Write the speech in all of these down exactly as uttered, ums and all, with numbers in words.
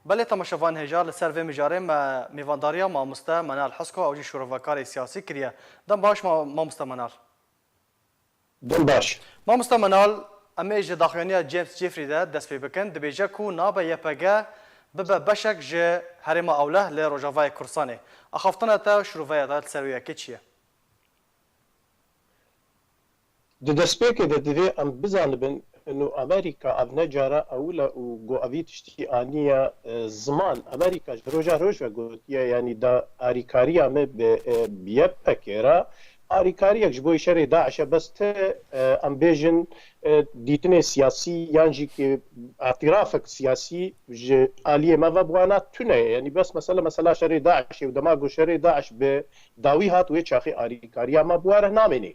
Belê temaşevan hêja, li ser vê mijarê me mêvandariya mamoste Menal Hesko, ew jî şîrovekarê siyasî kiriye. Dem baş ma-, mamoste Menal. Dem baş. Mamoste Menal, em ê ji daxuyaniya James Jeffrey de dest pê bikin. Dibêje ku nabe Y P G bibe beşek ji Herêma Ewleh li Rojavayê Kurdistanê. Axaftina te, şîroveya te li ser wê yekê çi ye? Di destpêkê de divê em bizanibin, ino Amerîka ev ne cara ewil e û ku evî tiştî aniye, e, ziman. Amerîka ji roja roj ve gotiye, yanî da arîkariya me bi, e, bi Y P G re, arîkariyek ji bo şerê DAIŞ e, bes ti, e, em bêjin, e, dîtinê siyasî yan jî ki îtirafek siyasî ji aliyê me ve bi wana tune ye. Yanî bes mesela, mesela şerê DAIŞê û dema ku şerê DAIŞ bi dawî hat, wê çaxê arîkariya me bi we re namêne.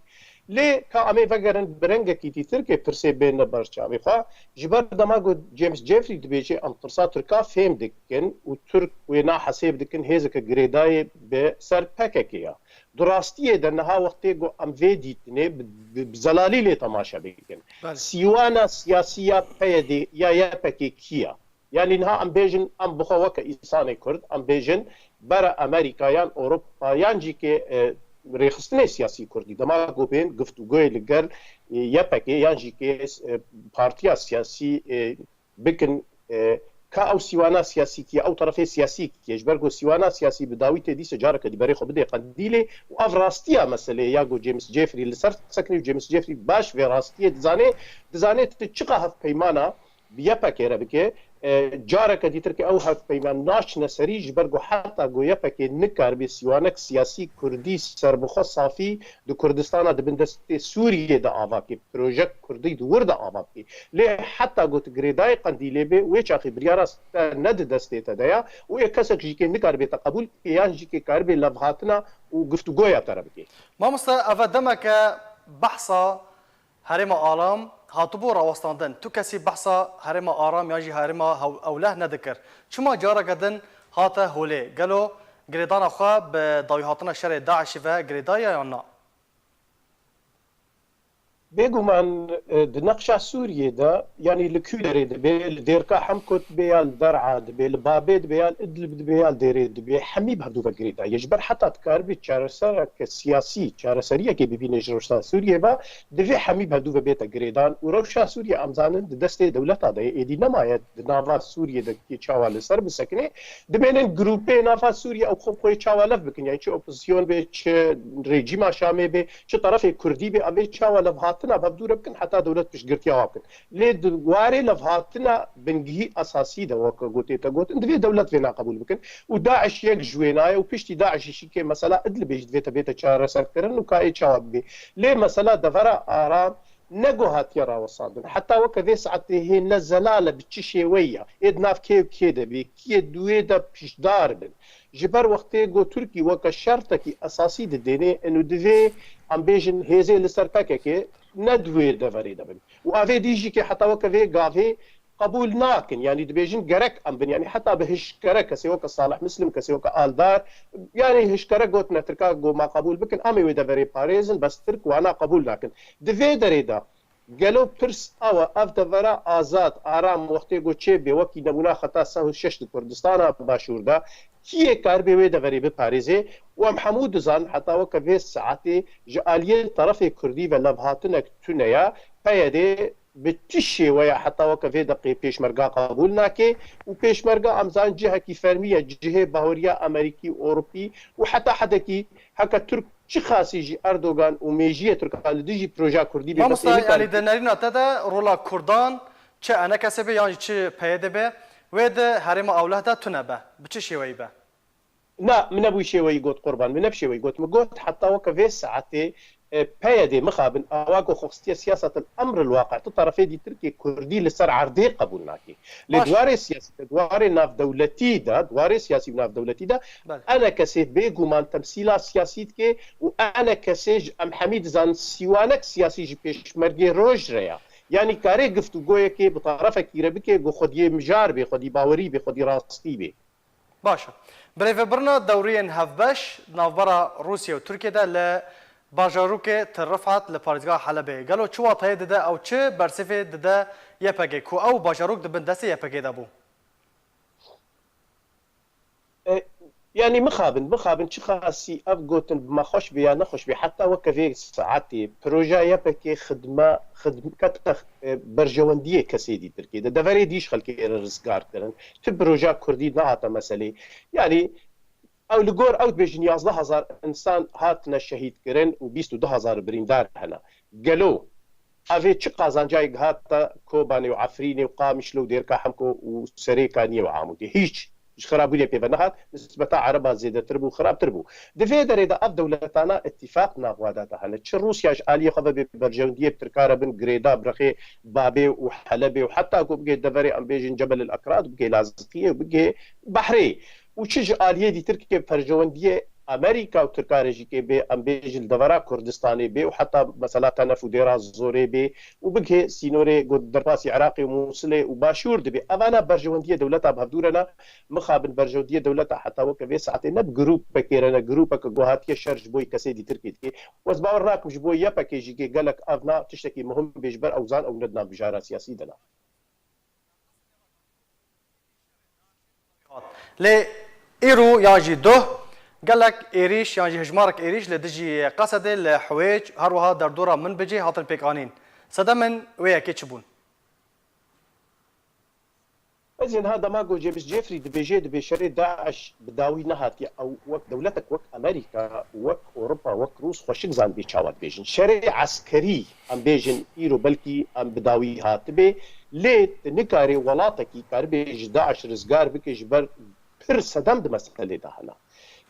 Lê ka em ê vegerin bi rengekî dîtir ke pirsê bêne ber çavê xwe. Ji ber dema ku James Jeffrey dibêje, em pirsa Tirka fêm dikin û Tirk wê nahesêb dikin hêzeke girêdayê bi ser P K K ya. Di rastiyê de niha wextê ku em vê dîtinê bi, bi, bi zelalî lê temaşe bikin. Belê. Sîwana siyasî ya P Y D ya Y P G kî ya? Yanî niha em bêjin, em bi xwe weke însanê Kurd, em bêjin bere Amerîka yan Ewropa yan jî ke, e, rêxistinê siyasî Kurdî, dema ku bên giftûgoyê li gel, e, Y P G yan jî ke, e, partiya siyasî, e, bikin, e, ka ew sîwana siyasî kî ye, ew terefê siyasî kî ye, ji ber ku sîwana siyasî bi dawî tê dîse careke dî berê xwe bidê qendîlê û ev rastiya meseleyê ya ku James Jeffrey li ser sekinî û James Jeffrey baş vê rastiyê dizanê, dizanê tu çiqa hevpeymana bi Y P G re bike, e, careke dîtir ke ew hevpeyman naçine serî, ji ber ku heta ku Y P G nikaribe sîwanek siyasî Kurdî serbixwe safî di Kurdistana di bin destê Sûriyê de ava ke, projek Kurdî di wir de ava ke. Lê heta ku tu girêdayê qendîlê bê, wê çaxê biryara te ne di destê te de ya û ê kesek jî ke nikaribe te qebûl ke yan jî ke karibe levhatina û giftûgoya te re bike. Mamoste, eve demeke behsa Herêma Aram hatibû rawestandin. Tu kesî behsa Herêma Aram yan jî Herêma Hew-, Ewleh nedikir. Çima careke din hate holê? Gelo girêdana xwe bi dawîhatina şerê DAIŞê ve girêdaye yan na? Bêguman, e, di nexşa Sûriyê de, yanî li kû derê dibe, li Dêrka Hemko dibe ya li Der'a dibe, li Babê dibe ya li Idlib dibe ya li Dêrê dibe, hemî bi hevdû ve girêdayî ye. Ji ber heta dikaribê çaresereke siyasî, çareseriyekê bibîne ji rewşa Sûriyê ve, divê hemî bi hevdû ve bête girêdan û rewşa Sûriyê em zanin di destê dewleta de ye, êdî nemaye di nava Sûriyê de kê çawa li ser bisekine. Dimênin grûpê nava Sûriyê ew xwe bi xwe çawa lev bikin, yanî çi opozîsyon bê, çi rejîma Şamê bê, çi terefê Kurdî bê, em ê çawa levhatina bi hevdû re bikin heta dewlet piştgirtiya wan bikin. Lê di warê levhatina bingehî esasî de weke gotê te gotin, divê dewlet vê neqebûl bikin. Û DAIŞ yek ji wêna ye û piştî DAIŞ jî şîkê mesela Idlibê jî divê te bête çareserkirin û ka ê çawa bibê. Lê mesela devera Aram ne ku hatiye rawestandin. Heta weke vê saetê hê ne zelal e bi çi şêweyî ya. Ê di nav kê û kê de bê, kiyê di wê de piştdar bin. Ji ber wextê ku Tirkî weke şertekî esasî didêne, û divê em bêjin hêzê li ser P K K ne di wê deverê de bin. Û evê dî jî ke heta weke vê gavê qebûl nakin. Yanî dibêjin gerek em bin. Yanî heta bi hişkere kesê weke Salih Muslim, kesê weke Aldar, yanî hişkere gotine Tirka ku ma qebûl bikin, em ê wê deverê parêzin, bes Tirk wana qebûl nakin. Di vê derê de gelo pirs ew e, ev devera azad, aram wextê ku çêbê, wekî nemûna xeta sed û şeş di Kurdistana Başûr de, kiyê karibe wê deverê biparêzê? Û em hemû dizanin heta weke vê saetê ji aliyê terefê Kurdî ve levhatinek tune ye, P Y D bi çi şêweya heta weke vê deqê pêşmerga qebûl nake û pêşmerga em zanin cihekî fermî ye cihê baweriya Amerîkî û Ewropî û heta hedekî heke Tirk çiqasî jî Erdogan û mêjiyê Tirkan li dijî proja Kurdî bê, bes Mamoste, ê nikare yanî di nerîna te de rola Kurdan çi E N K S bê yan jî çi P Y D bê, wê di herêma Ewleh de tune be. Bi çi şêweyî be? Na, min ne bi wî şêweyî got Qurban, min ne bi şêweyî got. Min got heta weke vê saetê, e, P Y D mixabin, awa ku xwe xistiye siyasetel emr el waqi, tu terefê dîtir kê Kurdî li ser erdê qebûl nake. Lê Baş. Di warê siyasî de, di warê navdewletî de, di warê siyasî û navdewletî de, Belê. E N K S bêguman temsîla siyasî dike û E N K S ji em hemî dizanin sîwanek siyasî ji pêşmergê roj re ya. Yanî kare giftûgoyekê bi terefekî re bike, ku xwediyê mijar bê, xwedî bawerî bê, xwedî rastî bê. Baş e. Birêvebirina dewriyên hevbeş navbera Rûsya û Tirkiye de li bajarokê Til Rifat li parêzgeha Helebê gelo çi wateyê dide ew çi bersivê dide Y P G ku ew bajarok di bin destê Y P G de bû? Yanî mixabin, mixabin çi xasî ev gotin bi me xweş bê ya nexweş bê, heta weke vê saetê proja Y P G xidme, xidmkete, e, berjewendiyê kesê dîtirkê de. Deverê dî ji xelkê re rizgar kirin. Tu proja Kurdî nehate meselê. Yanî ew li gor ew dibêjin yazdeh hezar insan hatine şehîd kirin û bîst û du hezar birîndar hene. Gelo Evê çi qazancayek hata Kobanê û Efrînê û Qamişlo û Dêrka Hemko û Serêkaniyê û Amûdê? Hîç. Ji xirabûnê pê ve nehat, nisbeta Ereba zêdetir bû, xirabtir bû. Di vê derê de ev dewletana îtîfaq nav wa de hene. Çi Rûsya ji aliyê xwe ve bê berjewendiyê bi Tirka re bin, girêda bi rexê Babê û Helebê û heta ku bigê deverê em bêjin Cebel el Akrad, bigê Laziqiyê û bigê Behrê. Û çi ji aliyê dîtirkê perjewendiyê Amerîka û Tirka re jî kê bê, em bêjin li devera Kurdistanê bê û heta mesela Tenef û Dêra Zorê bê û bigihê sînorê ku derbasî Iraqê û Mûsilê û Başûr dibê. Evana berjewendiyê dewleta bi hevdû re ne, mixabin berjewendiyê dewleta heta weke vê saetê ne bi grûpekê re ne, grûpeke ku hatiye şer ji bo yê kesê dîtirkê dikê. Û ez bawer nakim ji bo Y P G jî kê gelek ev na tiştekî muhim bê ji ber ew zan ew ne di nav mijara siyasî de ne. Lê îro yan jî duh gelek êrîş yan jî hejmarek êrîş li dijî Qesedê li Hiwêc her wiha derdora Minbicê hatin pêkanîn. Sedemên wê yekê çi bûn? Ez ê niha dema ku James Jeffrey dibêje, dibê şerê DAIŞ bi dawî nehatiye, ew wek dewletek wek Amerîka, wek Ewropa, wek Rûs xweşik zanibê çawa dibêjin. Şerê eskerî, em bêjin, îro belkî em bi dawî hatibê, lê tu nikarê welatekî karibê ji DAIŞ rizgar bike ji ber pir sedem di meselê de hene.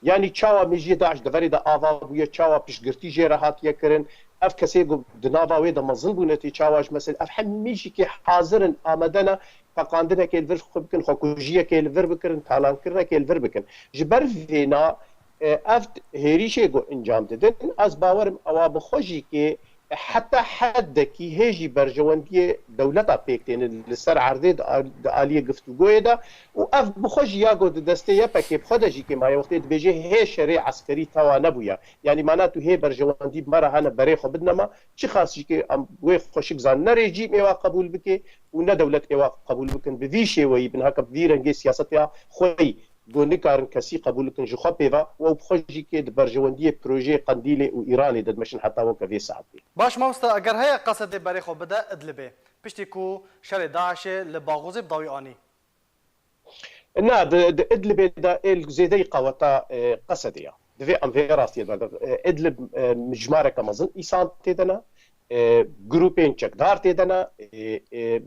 Yanî çawa mêjiyê DAIŞ deverê de ava bûye, çawa piştgirtî jê re hatiye kirin, ev kesê ku di nava wê de mezin bûne tê çawa ji meselê, ev hemî jî kê hazir in, amade ne teqandinekê li vir xwe bikin, xwekujiyekê li vir bikirin, talankirinekê li vir bikin. Ji ber vêna, e, ev hêrîşê ku encam didin, ez bawer im ewa bi xwe jî kê heta heddekî hê jî berjewendiyê dewleta pêk tênin li ser erdê di al-, di aliyê giftûgoyê de û ev bi xwe jî ya ku di destê Y P G bi xwe de jî kê maye wextê dibêje hê şerê eskerî tewa nebûye. Yanî mana tu hê berjewendî bi me re hene berê xwe bidine me, çi xas jî kê em wê xweşik zan ne rejîm ê wa qebûl bike û ne dewlet ê wa qebûl bikin. Bi vî şêweyî bin heke bi vî rengê siyaseta xwe yî ku nikarin kesî qebûl bikin ji xwe pê ve û ew bi xwe jî kê di berjewendiyê projeyê Qendîlê û Îranê de dimeşin heta weke vê saetê. Baş mamosta, eger heye Qesedê berê xwe bide Idlibê, piştî ku şerê DAIŞê li Baxûzê bi dawî anî? Na, di, di Idlibê de ê zêdeyî qeweta, e, Qesedê ya. Divê em vê rastiyê berdin. E, Idlib, e, mijmareke mezin îsan tê de ne, e, grûpên çekdar tê de ne, e, e,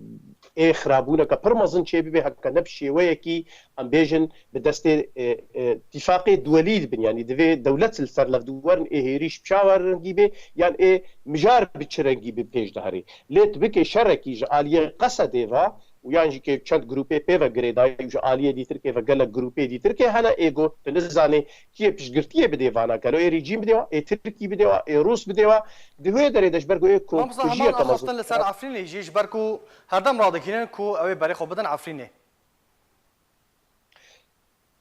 ê xirabûneke pir mezin çêbibe, heke ne bi şêweyekî, em bêjin, bi destê, e, e, tîfaqê duwelî dibin, yanî divê dewlet li ser lev diwerin, ê hêrîş bi çawa rengî bê, yan ê mijar bi çi rengî bi pêş de herê. Lê tu bikê şerekî ji aliyê Qesedê ve û yan jî kê çend grûpê pê ve girêdayî û ji aliyê dîtirkê ve gelek grûpê dîtirkê hene, ê got, tu nizanê kiyê piştgirtiyê bidê vana, gelo ê rejîm bidê wa, ê Tirkî bidê wa, ê Rûs bidê wa, di wê derê de ji ber ku ê Mamosta, heman komkujiyeke mezin. Axaftin li ser Efrînê jî, ji ber ku herdem radikînin ku ew ê berê xwe bidin Efrînê.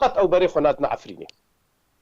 Qet ew berê xwe nadine Efrînê.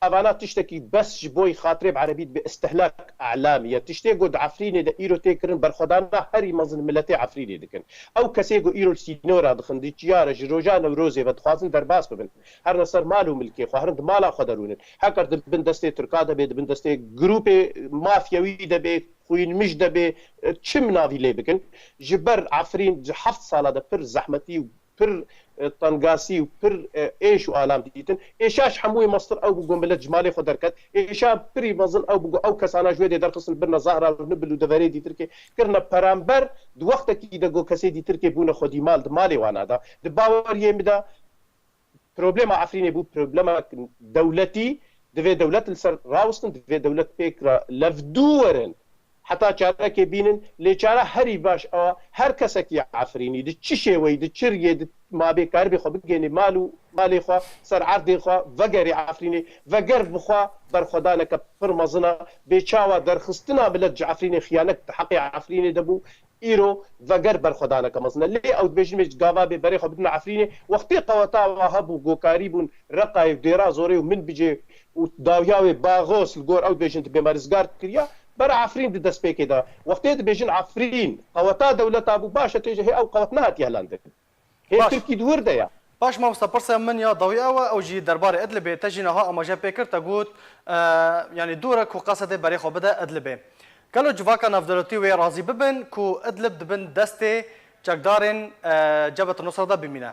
Evana tiştekî bes ji bo xatirê bi erebî dibe istihlak e'lamî ye. Tiştê ku di Efrînê de îro tê kirin, berxwedana herî mezin miletê Efrînê dikin. Ew kesê ku îro li sînora dixin, di çiya re ji roja Newrozê ve dixwazin derbas bibin. Herin ser mal û milkê xwe, herin di mala xwe de rûnin. Heker di bin destê Tirka de bê, di bin destê grûpê mafyewî de bê, xwînmij de bê, çi min navî lê bikin. Ji ber Efrîn ji heft sala de pir zehmetî û pir, e, tengasî û pir, e, êş û alam dîtin. Êşa ji hemûyê mestir ew bû ku milet ji malê xwe derket. Êşa pirî mezin ew bû ku ew kesana ji wê dê derxistin birine Zahra û Nibil û deverê dîtirkê kirine peramber di wextekî de ku kesê dîtirkê bûne xwedî mal di malê wana de. Di baweriyê min de problema Efrînê bû problemek dewletî, divê dewlet li ser rawestin, divê dewlet pêk re levdû werin. Heta çarekê bînin, lê çara herî baş ew e, her kesekî Efrînî, di çi şêweyî, di çi riyê, di mabê karibê xwe bigênê mal û malê xwe, ser erdê xwe, vegerê Efrînê, veger bi xwe berxwedaneke pir mezin e, bê çawa derxistina milet ji Efrînê xiyanet di heqê Efrînê de bû, îro veger berxwedaneke mezin e. Lê ew dibêjin, mêj gava bê berê xwe bidin Efrînê, wextê qeweta wa hebû, gokarî bûn, Reqayê û Dêra Zorê û Minbicê û dawiya wê Baxos li gor ew dibêjin dibê me rizgar kiriya, ber Efrîn di destpêkê de. Wextê dibêjin Efrîn qeweta dewleta bû, baş e, têje hê ew qewet nehatiye hilandin. Hê Baş. Tirkî di wir de ya. Baş mamosta, pirsa min ya dawî ew e, ew jî derbarê Idlibê. Te jî niha amaje pê kir, te got, e, yanî dûr e ku Qesedê berê xwe bide Idlibê. Gelo civaka navdewletî wê razî bibin ku Idlib di bin destê çekdarên, e, Cebhet Nusra de bimîne?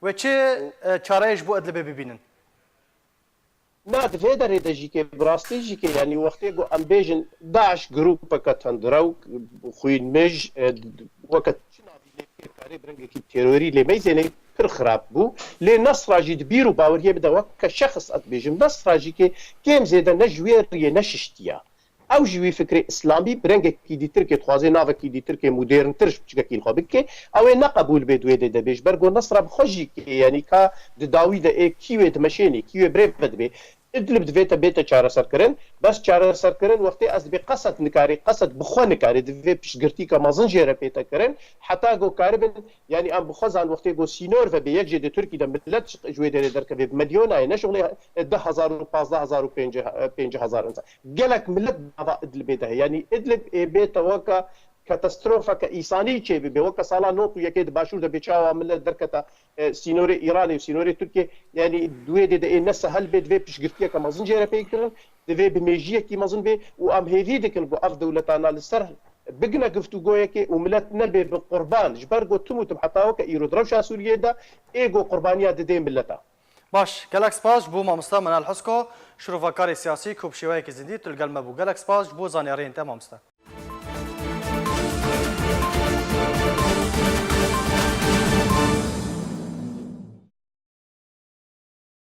Wê çi, e, çareyê ji bo Idlibê bibînin? Na, di vê derê de jî ke, bi rastî jî ke, yanî wextê ku em bêjin DAIŞ grûpeke tundrew, xwînmij, e, weke çi navî lê bikê, karê bi rengekî terorî lê meyzênê, pir xirab bû. Lê Nesra jî di bîr û baweriyê bide weke şexs ez dibêjim, Nesra jî ke kêm zêde ne ji wê riyê neşiştiye. Ew jî wî fikrê îslamî bi rengekî dîtirkê dixwaze navekî dîtirkê moderntir ji piçekekî li xwe bike. Ew ê neqebûl bê di wê dê de bê. Ji ber ku Nesra bi xwe jî kê, yanî ka di dawî de ê kî wê dimeşênê, kî wê birê vedibê. Idlib divê te bête çareserkirin. Bes çareserkirin wextê ez dibê Qesed nikarê, Qesed bi xwe nikarê, divê piştgirtîka mezin jê re pête kirin. Heta ku karibin, yanî em bi xwe zan wextê ku sînor ve bê yek jê di Tirkî de millet ji wê derê derkeve, bi milyona ye, ne ji xulê deh hezar û pazdeh hezar û pêncî hezar insan. Gelek millet nava Idlibê de heye. Yanî Idlib ê bête weke katastrofeke îsanî çê bibe. Weke sala nod û yekê di başûr de bê çawa millet derketa, e, sînorê Îranê û sînorê Tirkiyê. Yanî di wê dê de ê ne sehel bê, divê piştgirtiyeke mezin jê re pê kirin, divê bi mêjiyekî mezin bê û em hêvî dikin ku ev dewletana li ser bigine giftûgoyekê û millet nebe bi qurban. Ji ber ku tim û tim heta weke îro di rewşa Sûriyê de ê ku qurbaniya didê millet e. Baş, gelek spas ji bo mamoste Menal Husko, şirovakarê siyasî ku bi şêweyekî zindî tu li gel me bû. Gelek spas ji bo zanyariyên te, mamoste.